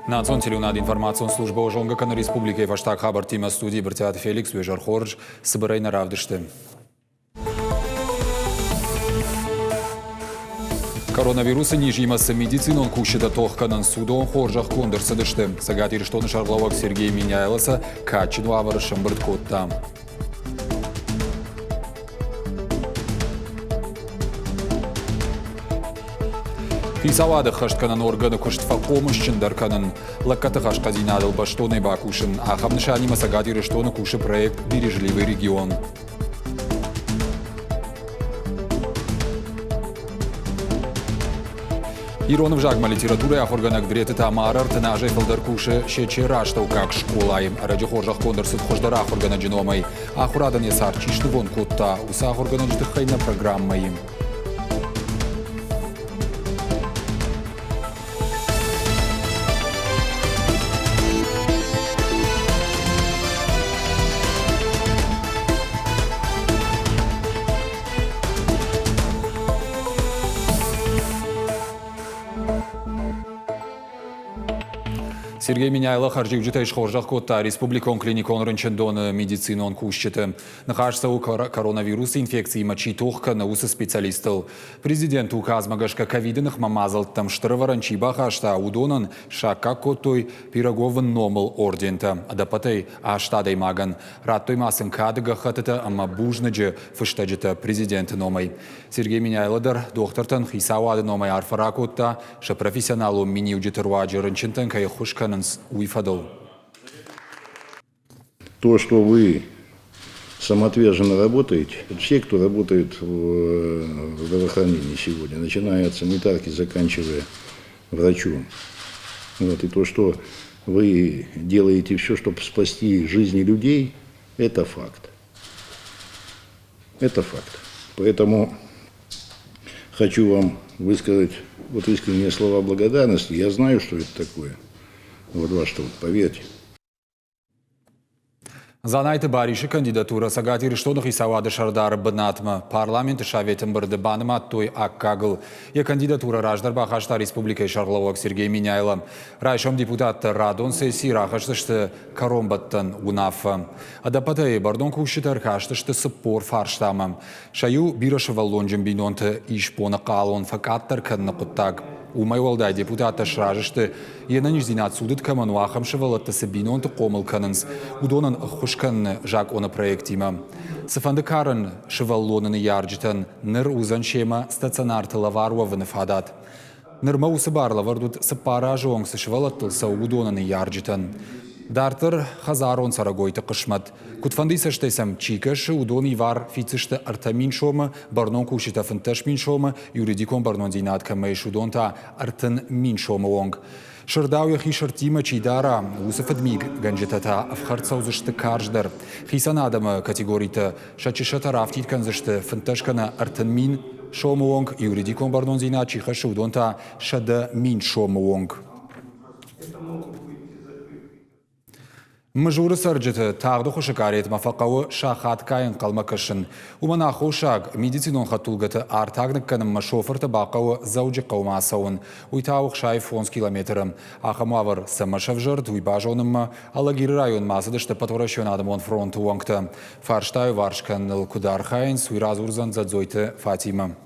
Национ телеуынады информацион службӕ зонгӕ кӕны республикӕйы фӕстаг хабӕрттимӕ студийы Брытъиаты Феликс уе зӕр хорз цыбырӕй нӕ равдысты. Коронавирусы низимӕ цы медицинон кусджытӕ тох кӕнынц, уыдон хорзӕхгонд ӕрцыдысты. Цӕгат Ирыстоны сӕргълӕууӕг Сергей Меняйло сӕ кадджын уавӕры сӕмбырд кодта. Хицауады ӕххӕстгӕнӕн органы куыст фӕхъомысджындӕр кӕнын, лӕггӕдты хӕсхъӕдзинадыл бӕстонӕй бакусын. Ахӕм нысанимӕ Цӕгат Ирыстоны кусы проект «Бережливый регион». Ирон ӕвзагмӕ литературӕйы ахуыргӕнӕг Дреты Тамара 30 азӕй фылдӕр кусы Сечеры астӕуккаг скъолайы. Ӕрӕджы хорзӕхгонд ӕрцыд хуыздӕр ахуыргӕнӕджы номӕй. Ахуырадӕн йӕ цард чи снывонд кодта, уыцы ахуыргӕнӕджы тыххӕй нӕ программӕйы. Сергей Меняйло хӕрзиуджытӕй схорзӕх кодта республикон клиникон рынчындоны медицинон кусджыты. Ныхас цӕуы коронавирусы инфекциимӕ чи тох кӕны, уыцы специалисттыл. Президенты указмӕ гӕсгӕ ковиды ныхмӕ мадзӕлттӕм стыр ӕвӕрӕн чи бахаста, уыдонӕн саккаг кодтой Пироговы номыл ордентӕ ӕдӕппӕтӕй аст адӕймагӕн. Радтой ма сын кады гӕххӕттытӕ ӕмӕ бузныджы фыстӕджытӕ президенты номӕй. Сергей Меняйло дӕр дохтыртӕн хицауады номӕй арфӕ ракодта, сӕ профессионалон миниуджыты руаджы рынчынтӕн кӕй ӕххуыс кӕнынц, уый фӕдыл. То, что вы самоотверженно работаете, все, кто работает в здравоохранении сегодня, начиная от санитарки, заканчивая врачом. Вот, и то, что вы делаете все, чтобы спасти жизни людей, это факт. Это факт. Поэтому хочу вам высказать вот искренние слова благодарности. Я знаю, что это такое. Вот ваш труд, поверьте. Дзанайты Барисы кандидатурӕ Цӕгат Ирыстоны хицауады сӕрдары бынатмӕ парламенты советы ӕмбырды банымадтой аккагыл. Йӕ кандидатурӕ раздӕр бахаста республикӕйы сӕргълӕууӕг Сергей Меняйло. Райсом депутаттӕ радон сессийы рахӕсдзысты кӕронбӕттӕн уынаффӕ. Ӕдӕппӕтӕй бӕрнон кусджытӕ ӕркастысты 40 фарстамӕ. Сӕ иу бирӕсывӕллонджын бинонты исбоны хъалон фӕкъаддӕр кӕныны хъуыддаг. Уымӕй уӕлдай депутаттӕ сразы сты, йе нӕниздзинад цудыд кӕмӕн у, ахӕм сывӕллӕтты цы бинонты хъомыл кӕнынц, уыдонӕн ӕххуыс кӕныны закъоны проектимӕ. Цыфӕнды карӕн сывӕллоны ныййарджытӕн ныр уыдзӕн семӕ стационарты лӕвар уӕвыны фадат. Нырмӕ уыцы бар лӕвӕрд уыд 4 азы онг цы сывӕллӕттыл цӕуы, уыдоны ныййарджытӕн. Дарддӕр хӕдзарон цӕрӕгойты хъысмӕт. Куыдфӕндыйы цӕстӕй сӕм чи кӕсы, уыдон ивар фиддзысты 3000 сомы, бӕрнон кусджытӕ 15 000 сомы, юридикон бӕрнондзинад кӕмӕ ис, уыдон та 30 000 сомы онг. Сырдау йӕхи сырдтимӕ чи дара, уыцы фыдмигӕнджытӕ та ӕфхӕрд цӕудзысты карздӕр. Хицӕн адӕмы категоритӕ сӕ чысӕтӕ рафтид кӕндзысты 15 кӕнӕ 30 000 сомы онг, юридикон бӕрнондзинад чи хӕссы, уыдон та 100 000 сомы онг. Мызуры цӕрджыты тагъд ӕххуысы къаретмӕ фӕхъӕуы сахатгай ӕнхъӕлмӕ кӕсын. Уымӕн аххосаг медицинон хӕдтулгӕты артаг ныккӕнынмӕ шофырты бахъӕуы Дзӕуджыхъӕумӕ ацӕуын. Уый та у 65 километры. Ахӕм уавӕр цӕмӕ сӕвзӕрд, уый базонынмӕ Алагиры районмӕ ацыдысты Ӕппӕтуӕрӕсеон адӕмон фронты уӕнгтӕ. Фарста иуварс кӕныныл куыд архайынц, уый радзурдзӕн Дзӕдзойты Фатимӕ.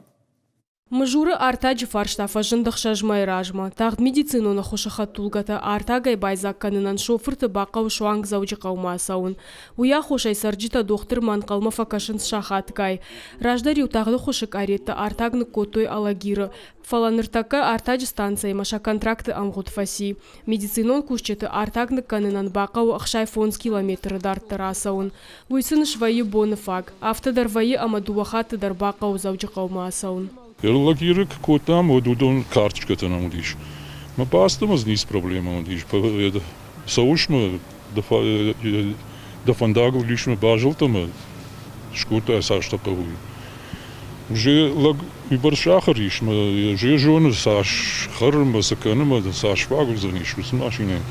Мызуры артаджы фарста фӕзынд ӕхсӕз мӕйы размӕ. Тагъд медицинон ӕххуысы хӕдтулгӕтӕ артагӕй байдзаг кӕнынӕн шофырты бахъӕуы суанг Дзӕуджыхъӕумӕ ацӕуын. Уый аххосӕй цӕрджытӕ дохтырмӕ ӕнхъӕлмӕ фӕкӕсынц сахатгай. Раздӕр-иу тагъд ӕххуысы къареттӕ артаг ныккодтой Алагиры, фӕлӕ ныртӕккӕ артаджы станцӕимӕ сӕ контракты ӕмгъуыд фӕци. Медицинон кусджыты артаг ныккӕнынӕн бахъӕуы 65 километры дарддӕр ацӕуын. Уый сын свӕййы боны фаг. Афтӕ дӕр вӕййы ӕмӕ дыууӕ хатты дӕр бахъӕуы Дзӕуджыхъӕумӕ ацӕуын. Лагеры куы кодтам, уӕд уыдон карточкӕтӕ нӕм уыдис. Мӕ бацыдмӕ дзы ницы проблемӕ уыдис. Цӕуыс мӕ дӕ фӕндагыл ис мӕ базылд ӕмӕ скодтай цастӕ хъӕуы. Уже лӕг уыйбӕрц сахар ис мӕ уже зоны цас хӕры мӕ цы кӕны мӕ цас фаг уыдзӕнис уыцы машинӕйы.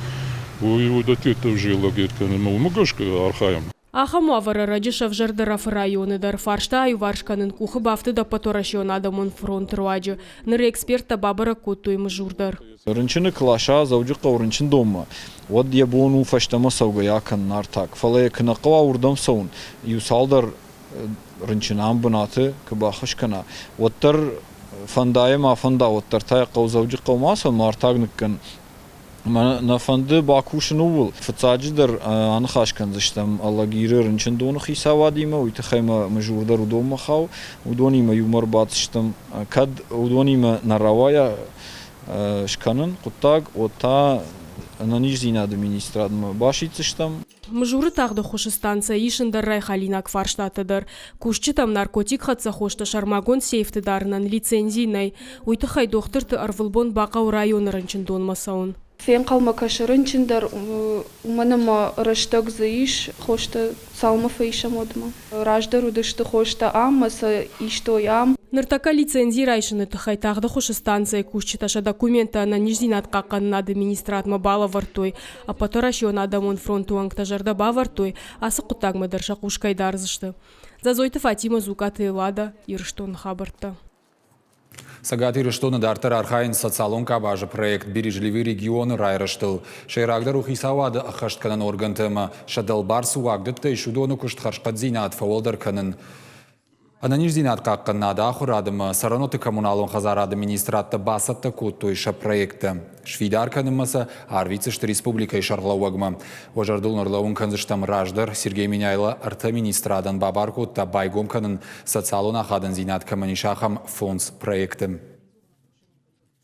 Уый уыдӕттӕ уже лӕг кӕны мӕ уымӕ гӕсгӕ архайӕм. Ахӕм уавӕр ӕрӕджы сӕвзӕрд Ӕрӕфы районы дӕр. Фарста аиуварс кӕнын къухы бафтыд Ӕппӕтуӕрӕсеон адӕмон фронты руаджы. Ныр эксперттӕ бабӕрӕг кодтой Мызур дӕр. Рынчыны куы ласа Дзӕуджыхъӕуы рынчындонмӕ, уӕд йӕ бон у фӕстӕмӕ цӕугӕйӕ акӕнын артаг. Фӕлӕ йӕ куы нӕ хъӕуа уырдӕм цӕуын, иу цалдӕр рынчын ам бынаты куы баххуыс кӕна, уӕддӕр фӕнда йӕ ма фӕнда, уӕддӕр та йӕ хъӕуы Дзӕуджыхъӕумӕ ацӕуын, артаг ныккӕн. Мӕ нӕ фӕнды бакусын ууыл. Фыццаджыдӕр аныхас кӕндзыстӕм Алагиры рынчындоны хицауадимӕ, уый тыххӕй мӕ мызур дӕр уыдонмӕ хауы. Уыдонимӕ иумӕ ӕрбаддзыстӕм. Кӕд уыдонимӕ нӕ рауайа скӕнын хъуыддаг, уӕд та ӕнӕниздзинады министрадмӕ басиддзыстӕм. Мызуры тагъд ӕххуысы станцӕйы ис ӕндӕр райхалинаг фарстатӕ дӕр. Кусджытӕм наркотикхӕццӕ хостӕ сӕрмагонд сейфты дарынӕн лицензи нӕй. Уый тыххӕй дохтырты ӕрвылбон бахъӕуы районы рынчындонмӕ цӕуын. Фенхъӕлмӕ кӕсы рынчын дӕр, уымӕн ӕмӕ рӕстӕг дзы ис, хостӕ цалынмӕ фӕисӕм, уӕдмӕ. Раздӕр уыдысты хостӕ ам ӕмӕ сӕ истой ам. Ныртӕккӕ лицензи райсыны тыххӕй тагъд ӕххуысы станцӕйы кусджытӕ сӕ документтӕ ӕнӕниздзинад хъахъхъӕнынады министрадмӕ балӕвӕрдтой. Ӕппӕтуӕрӕсеон адӕмон фронты уӕнгтӕ зӕрдӕ бавӕрдтой, ацы хъуыддагмӕ дӕр сӕ хъус кӕй дардзысты. Дзӕдзойты Фатимӕ, Дзукъаты Эллада, Ирыстоны хабӕрттӕ. Цӕгат Ирыстоны дарддӕр архайынц социалон къабазы проект «Бережливый регион»-ы райрӕзтыл. Сӕйрагдӕр у хицауады ӕххӕстгӕнӕн органтӕ ӕмӕ сӕ дӕлбар цы уагдӕттӕ ис, уыдоны куыст хӕрзхъӕддзинад фӕуӕлдӕр кӕнын. Ӕнӕниздзинад хъахъхъӕнынады, ахуырад ӕмӕ цӕрӕнуӕтты коммуналон хӕдзарады министрадтӕ бацӕттӕ кодтой сӕ проекттӕ. Сфидар кӕнынмӕ сӕ арвитдзысты республикӕйы сӕргълӕууӕгмӕ. Уӕ зӕрдыл ӕрлӕууын кӕндзыстӕм раздӕр Сергей Меняйло ӕртӕ министрадӕн бабар кодта байгом кӕнын социалон ахадындзинад кӕмӕн ис, ахӕм фондз проекты.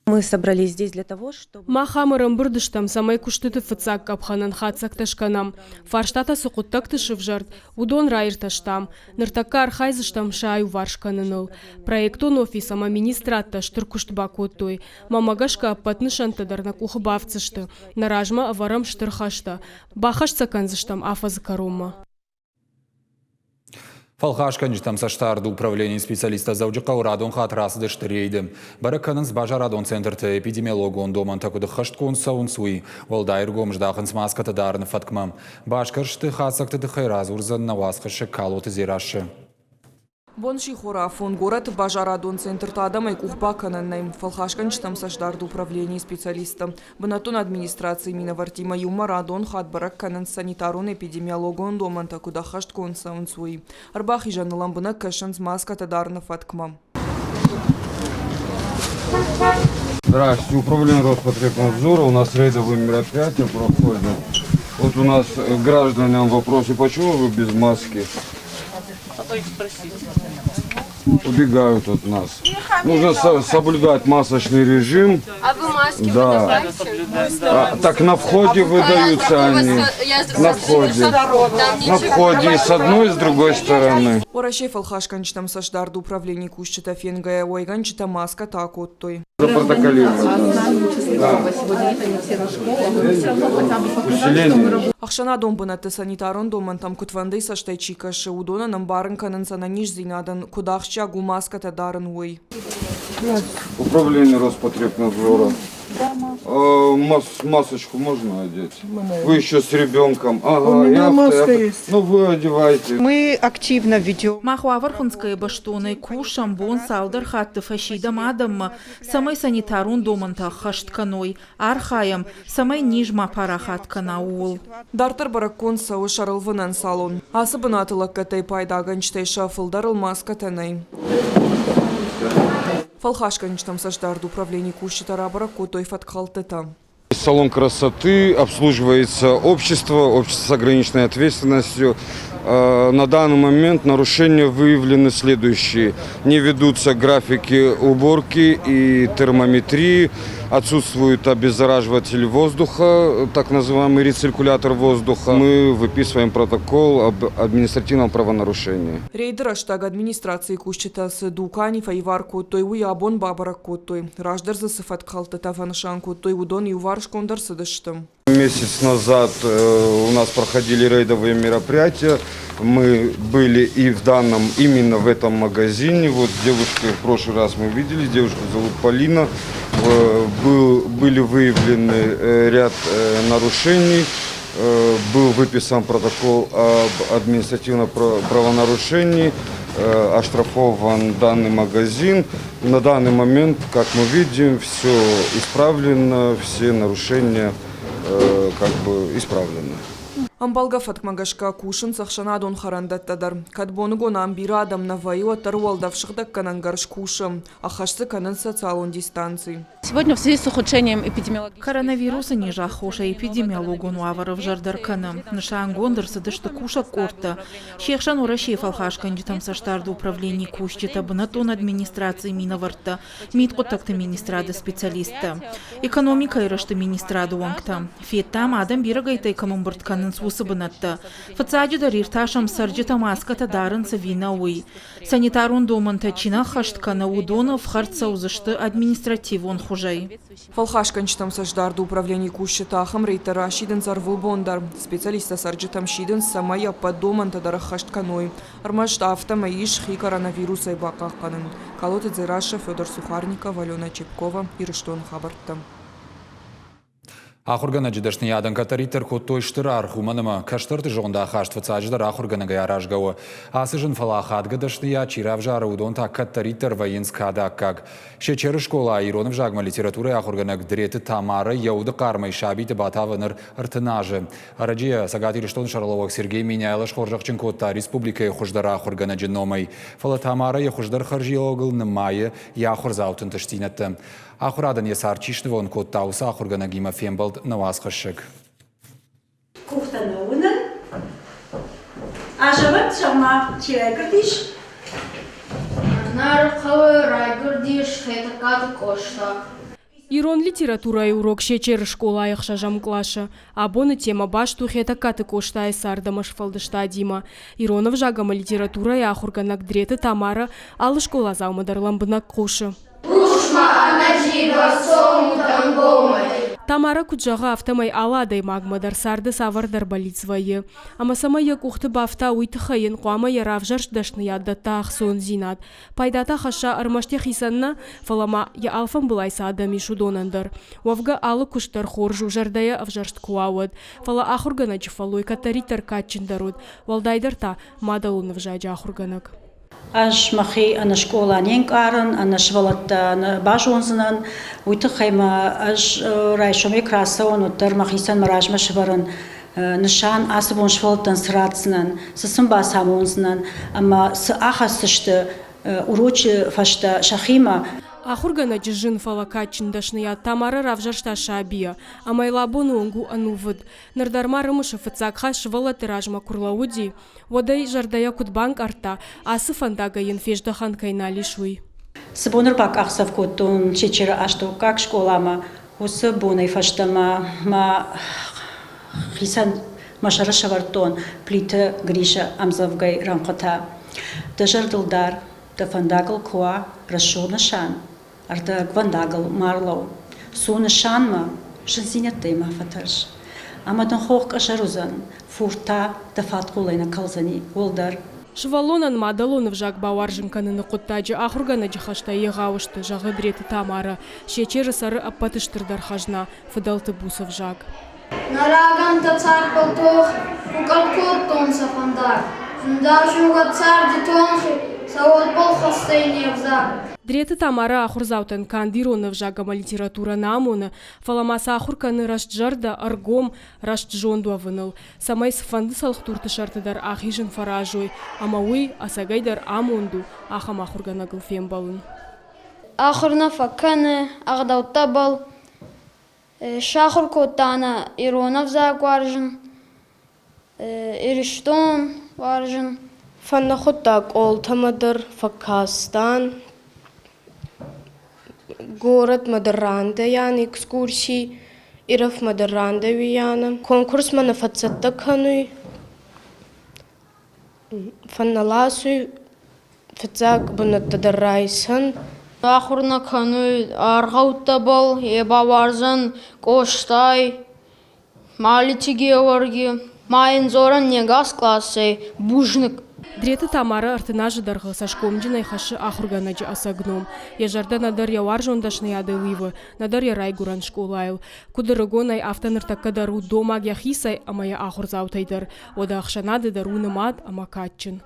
Мы собрались здесь для того, чтобы... Мах ам ӕрӕмбырд стӕм, цӕмӕй куыстыты фыццаг къӕпхӕнӕн хатдзӕгтӕ скӕнӕм. Фарстатӕ цы хъуыддӕгты сывзӕрд, уыдон раиртӕстам. Ныртӕккӕ архайдзыстӕм сӕ аиуварс кӕныныл. Проектон офис ӕмӕ министрадтӕ стыр куыст бакодтой. Мӕнмӕ гӕсгӕ ӕппӕт нысӕнттӕ дӕр нӕ къухы бафтдзысты. Нӕ размӕ ӕвӕрӕм стыр хӕстӕ. Баххӕст сӕ кӕндзыстӕм афӕдзы кӕронмӕ. Фӕлхасгӕнджытӕм цӕстдарды управленийы специалисттӕ Дзӕуджыхъӕуы радон хатт рацыдысты рейды. Бӕрӕг кӕнынц базарадон центрты эпидемиологон домӕнтӕ куыд ӕххӕстгонд цӕуынц, уый. Уӕлдай ӕргом здахынц маскӕтӕ дарыны фӕткмӕ. Басгӕрсты хатдзӕгты тыххӕй радзурдзӕн нӕ уацхӕссӕг Калоты Дзерассӕ. Бон сихорафон горӕты базарадон центрты адӕмӕй къух бакӕнӕн нӕй. Фӕлхасгӕнджытӕм цӕстдарды управленийы специалисттӕ бынӕттон администрацийы минӕвӕрттимӕ иумӕ радон хатт бӕрӕг кӕнынц санитарон-эпидемиологон домӕнтӕ куыд ӕххӕстгонд цӕуынц, уый. Ӕрбахизӕны лӕмбынӕг кӕсынц маскӕтӕ дарыны фӕткмӕ. Здравствуйте, управление Роспотребнадзора. У нас рейдовые мероприятия проходят. Вот у нас граждане в вопросе, почему вы без маски? Убегают от нас. Нужно соблюдать масочный режим. А вы маски Да. А, так на входе выдаются они. На входе. На входе и с одной, и с другой стороны. Уӕрӕсейы фӕлхасгӕнджытӕм цӕстдарды управленийы кусджытӕ фенгӕйӕ уӕйгӕнджытӕ маскӕтӕ акодтой. Запротоколировать. Да. Усиление. Ӕхсӕнадон бынӕтты санитарон домӕнтӕм куыдфӕндыйы цӕстӕй чи кӕсы, уыдонӕн ӕмбарын кӕнынц ӕнӕниздзинадӕн, куыд ахсджиаг у маскӕтӕ дарын, уый. Управление Роспотребнадзора. Масочку можно одеть? Вы еще с ребенком. Ага, У меня я маска есть. Ну, вы одевайте. Мы активно ведем. Мах уавӕр хынцгӕйӕ бӕстонӕй кусӕм, бон цалдӕр хатты фӕсидӕм адӕммӕ, цӕмӕй санитарон домӕнтӕ ӕххӕст кӕной, архайӕм, цӕмӕй низ ма парахат кӕна, ууыл. Дарддӕр бӕрӕггонд цӕуы сӕрылвынӕн салон. Ацы бынаты лӕггӕдтӕй пайдагӕнджытӕй сӕ фылдӕрыл маскӕтӕ нӕй. Фӕлхасгӕнджытӕм цӕстдарды управленийы кусджытӕ рабӕрӕг кодтой фӕткхӕлдтытӕ. Салон красоты обслуживается общество, общество с ограниченной ответственностью. На данный момент нарушения выявлены следующие. Не ведутся графики уборки и термометрии, отсутствует обеззараживатель воздуха, так называемый рециркулятор воздуха. Мы выписываем протокол об административном правонарушении. Рейды рӕстӕг администрацийы кусджытӕ цы дукани фӕивар кодтой, уый абон бабӕрӕг кодтой. Раздӕр дзы цы фӕткхӕлдтытӕ фӕнысан кодтой, уыдон иуварсгонд ӕрцыдысты. Месяц назад у нас проходили рейдовые мероприятия. Мы были и в данном, именно в этом магазине. Вот девушка, в прошлый раз мы видели, девушку зовут Полина. Были выявлены ряд нарушений. Был выписан протокол об административном правонарушении, оштрафован данный магазин. На данный момент, как мы видим, все исправлено, все нарушения как бы исправлены. Ӕмбӕлгӕ фӕткмӕ гӕсгӕ кусынц ӕхсӕнадон хӕрӕндӕттӕ дӕр. Кӕд боныгон ам бирӕ адӕм нӕ вӕййы, уӕддӕр уӕлдӕф сыгъдӕггӕнӕн гӕрз кусы, ӕххӕст дзы кӕнынц социалон дистанци. Сегодня в связи с ухудшением эпидемиологической Коронавирусы низы аххосӕй эпидемиологон уавӕр ӕвзӕрдӕр кӕны. Нысангонд ӕрцыдысты кусӕг къордтӕ. Се хсӕн Уӕрӕсейы фӕлхасгӕнджытӕм цӕстдарды управленийы кусджытӕ, бынӕттон администрацийы минӕвӕрттӕ, мидхъуыддӕгты министрады специалисттӕ, экономикӕйы рӕзты министрады уӕнгтӕ. Федтам, адӕм бирӕгӕйттӕй кӕм ӕмбырд кӕнынц, уыцы бынӕттӕ. Фыццаджыдӕр иртасӕм цӕрджытӕ маскӕтӕ дарынц ӕви нӕ, уый. Санитарон домӕнтӕ чи нӕ ӕххӕст кӕны, уыдон ӕфхӕрд цӕудзысты административон хуызӕй. Фӕлхасгӕнджытӕм цӕстдарды управленийы кусджытӕ ахӕм рейдтӕ расидынц ӕрвылбон дӕр. Специалисттӕ цӕрджытӕм сидынц, цӕмӕй ӕппӕт домӕнтӕ дӕр ӕххӕст кӕной. Ӕрмӕст афтӕмӕй ис хи коронавирусӕй бахъахъхъӕнын. Калоты Дзерассӕ, Федор Сухарников, Алена Чепкова, Ирыстоны хабӕрттӕ. Ахуыргӕнӕджы дӕсныйадӕн кӕддӕриддӕр кодтой стыр аргъ, уымӕн ӕмӕ кӕстӕрты зондахаст фыццаджыдӕр ахуыргӕнӕгӕй аразгӕ у. Ацы зын, фӕлӕ ахадгӕ дӕсныйад чи равзары, уыдон та кӕддӕриддӕр вӕййынц кады аккаг. Сечеры скъолайы ирон ӕвзагмӕ литературӕйы ахуыргӕнӕг Дреты Тамара йӕ уды хъармӕй сабиты батавы ныр 30 азы. Ӕрӕджы йӕ Цӕгат Ирыстоны сӕргълӕууӕг Сергей Меняйло схорзӕхджын кодта республикӕйы хуыздӕр ахуыргӕнӕджы номӕй. Фӕлӕ Тамара йӕ хуыздӕр хӕрзиуӕгыл нымайы йӕ ахуырдзауты ӕнтыстдзинӕдтӕ. Ахуырадӕн йӕ цард чи снывонд кодта, уыцы ахуыргӕнӕгимӕ фембӕлд нӕ уацхӕссӕг. Къухтӕ нӕ уынын. Азӕмӕт зӕгъ-ма, чи райгуырдис? Нары хъӕуы райгуырдис Хетӕгкаты Къоста. Ирон литературӕйы урок Сечеры скъолайы ӕхсӕзӕм къласы. Абоны темӕ баст у Хетӕгкаты Къостайы цард ӕмӕ сфӕлдыстадимӕ. Ирон ӕвзаг ӕмӕ литературӕйы ахуыргӕнӕг Дреты Тамара алы скъоладзаумӕ дӕр лӕмбынӕг хъусы. Рухсмӕ ӕнӕзивӕг цомут ӕнгомӕй. Тамара куыд зӕгъы, афтӕмӕй алы адӕймагмӕ дӕр царды цавӕрдӕр бӕллиц вӕййы. Ӕмӕ цӕмӕй йӕ къухты бафта, уый тыххӕй йын хъуамӕ йӕ равзӕрст дӕсныйад дӕтта ӕхцондзинад. Пайда та хӕсса ӕрмӕст йӕхицӕн нӕ, фӕлӕ ма йӕ алфӕмбылай цы адӕм ис, уыдонӕн дӕр. Уӕвгӕ, алы куыст дӕр хорз у, зӕрдӕйӕ ӕвзӕрст куы уа, уӕд. Фӕлӕ ахуыргӕнӕджы фӕллой кӕддӕриддӕр кадджындӕр уыд, уӕлдайдӕр та мадӕлон ӕвзаджы ахуыргӕнӕг. Ӕз мӕхи ӕнӕ скъола не нкъарын, ӕнӕ сывӕллӕттӕ нӕ базондзынӕн. Уый тыххӕй мӕ ӕз райсомӕй куы рацӕуон, уӕддӕр мӕхицӕн мӕ размӕ сӕвӕрын нысан, ацы бон сывӕллӕттӕн цы ратдзынӕн, цы сын бацамондзынӕн ӕмӕ цы ахӕсдзысты урочы фӕстӕ сӕхимӕ. Ахуыргӕнӕджы зын, фӕлӕ кадджын дӕсныйад Тамара равзӕрста сабийӕ, ӕмӕ йыл абоны онг у ӕнувыд. Ныр дӕр ма рымысы, фыццаг хатт сывӕллӕтты размӕ куы рлӕууыди, уӕд ӕй зӕрдӕйӕ куыд банкъардта, ацы фӕндагӕй йын фездӕхӕн кӕй нал ис, уый. Цы бон ӕрбакъахдзӕф кодтон Чечеры астӕуккаг скъоламӕ, уыцы бонӕй фӕстӕмӕ мӕ хицӕн мӕ сӕры сӕвӕрдтон Плиты Грисы ӕмдзӕвгӕйы рӕнхъытӕ. Дӕ зӕрдыл дар, дӕ фӕндагыл куы уа рӕсугъд нысан, ӕрдӕгвӕндагыл ма рлӕуу. Цу нысанмӕ, зындзинӕдтӕй ма фӕтӕрс. Ӕмӕ дын хох къӕсӕр уыдзӕн, фурд та дӕ фадхъулӕй нӕ кӕлдзӕни, уӕлдӕр. Сывӕллонӕн мадӕлон ӕвзаг бауарзын кӕныны хъуыддаджы ахуыргӕнӕджы хӕстӕ егъау сты, зӕгъы Дреты Тамара. Сечеры цӕры ӕппӕты стырдӕр хӕзна – фыдӕлты буц ӕвзаг. Нӕ рагӕнтӕ цардбӕл тох ку кодтонцӕ фӕндаг, Зундӕрзонгӕ царди тонхи сӕ уодбӕл хӕстӕй не взаг. Дреты Тамара ахуырдзаутӕн канд ирон ӕвзаг ӕмӕ литературӕ нӕ амоны, фӕлӕ ма сӕ ахуыр кӕны рӕстзӕрдӕ, ӕргом, рӕстзонд уӕвыныл, цӕмӕй цыфӕнды цӕлхдурты сӕрты дӕр ахизын фӕразой, ӕмӕ уый, ӕцӕгӕйдӕр, амонд у, ахӕм ахуыргӕнӕгыл фембӕлын. Ахуыр нӕ фӕкӕны ӕгъдӕуттӕбӕл, Сахуыр кодта нӕ ирон ӕвзаг уарзын, Ирыстон уарзын. Фӕннӕхуыдта къолтӕмӕ дӕр фӕккастан, горӕтмӕ дӕр рандӕйан экскурсий, Ирӕфмӕ дӕр рандӕуианӕ. Конкурсмӕ нӕ фӕццӕттӕ кӕнуй, фӕннӕласуй, фиццаг бунӕттӕ дӕр райсӕн. Ахур нӕ кӕнуй аргъӕуттӕбӕл, е ба уарзӕн Къостай, Малити Геуӕрги. Ма ин дзорӕн не гас классӕй бузныг. Дреты Тамара 30 азы дӕргъы цӕсгомджынӕй хӕссы ахуыргӕнӕджы ӕцӕг ном. Йӕ зӕрдӕ нӕдӕр йӕ уарзон дӕсныйадыл ивы, нӕдӕр йӕ райгуырӕн скъолайыл. Куыд ӕрыгонӕй, афтӕ ныртӕккӕ дӕр у домаг йӕхицӕй ӕмӕ йӕ ахуырдзаутӕй дӕр. Уӕдӕ ӕхсӕнады дӕр у нымад ӕмӕ кадджын.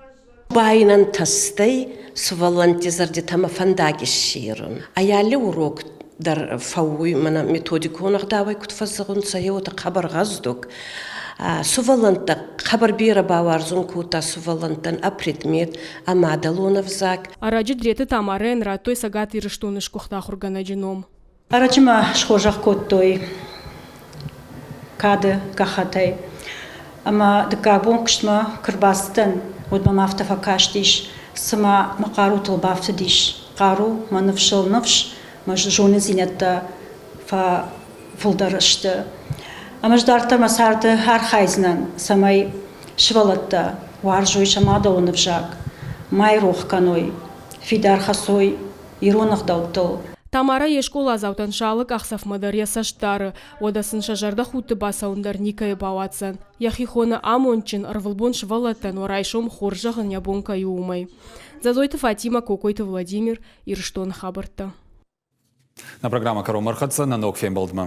Байнӕн тӕстӕй сувӕллӕнтти зӕрдитӕмӕ фӕндаг иссерун. Ай алли урок дӕр фӕууй мӕнӕ методикон ӕгъдауӕй куд фӕззӕгъунцӕ, е уотӕ хъӕбӕр гъӕздуг. Сувӕллӕнттӕ хъӕбӕр берӕ бауарзун кодта сувӕллӕнттӕн ӕ предмет, ӕ мадӕлон ӕвзаг. Ӕрӕджы Дреты Тамарӕйӕн радтой Цӕгат Ирыстоны сгуыхт ахуыргӕнӕджы ном. Ӕрӕджы мӕ схорзӕх кодтой кады гӕххӕтӕй. Ӕмӕ дыккаг бон куыстмӕ куы рбацыдтӕн, уӕд мӕм афтӕ фӕкастис, цыма мӕ хъарутыл бафтыдис. Хъару мӕ ныфсыл ныфс, мӕ зонындзинӕдтӕ фӕфылдӕр сты. Ӕмӕ ӕз дарддӕр мӕ царды архайдзынӕн, цӕмӕй сывӕллӕттӕ уарзой сӕ мадӕлон ӕвзаг, ма йрох кӕной, фидар хӕцой ирон ӕгъдӕуттыл. Тамарӕ йе скъоладзаутӕн сӕ алы къахдзӕфмӕ дӕр йӕ цӕст дары, уӕдӕ сын сӕ зӕрдӕхудты бацӕуын дӕр никӕйы бауадздзӕн. Йӕхи хоны амондджын, ӕрвылбон сывӕллӕттӕн уӕ райсом хорз зӕгъын йӕ бон кӕй у, уымӕй. Дзӕдзойты Фатимӕ, Кокойты Владимир, Ирыстоны хабӕрттӕ. Нӕ программӕ кӕронмӕ ӕрхӕццӕ нӕ ног фембӕлдмӕ.